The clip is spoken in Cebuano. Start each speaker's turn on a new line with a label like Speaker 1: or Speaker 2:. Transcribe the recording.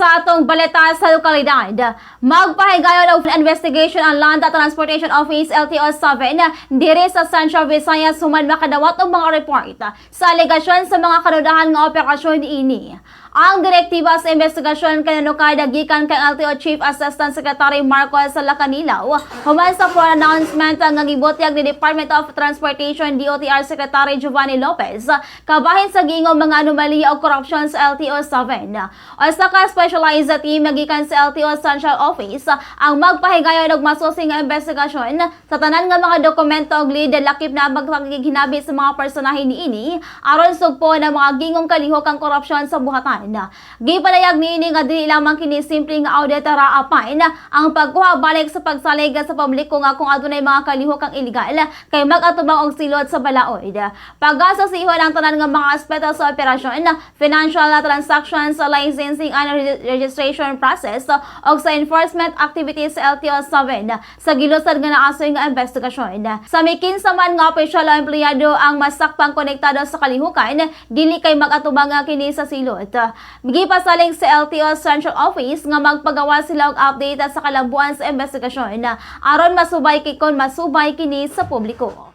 Speaker 1: Sa atong balita sa lokalidad, magpahigayon og investigation ang Land Transportation Office LTO 7 diri sa Central Visayas human makadawat og mga report sa alegasyon sa mga karudahan nga operasyon niini. Ang direktiba sa investigasyon kinanukad gikan kay LTO Chief Assistant Secretary Marcos Lacanilao human sa floor announcement nga gibutyag ni Department of Transportation DOTR Secretary Giovanni Lopez kabahin sa giingong mga anomalya o korupsyon sa LTO 7. Usa ka specialized team gikan sa LTO Central Office ang magpahigayon og masusi nga investigasyon sa tanan nga mga dokumento og lead, lakip na magpakighinabit sa mga personahe niini, aron sugpon ang mga giingong kalihokang korupsyon sa buhatan. Gipadayag niini nga dili lamang kini simple nga audit ra, apan ang pagkuha balik sa pagsalig sa publiko nga kung adunay mga kalihokang illegal kay mag-atubang og silot sa balaod. Pagasusihon ang tanan nga mga aspeto sa operasyon, financial transactions, licensing and registration process og sa enforcement activities sa LTO 7 sa gilusad nga naasoy nga investigasyon. Sa may kinsa man nga opisyal o empleyado ang masakpang konektado sa kalihukan, dili kay mag-atubang nga kini sa silot. Gipasalig sa LTO Central Office nga magpagawa sila og update sa kalambuan sa investigasyon aron masubay kini sa publiko.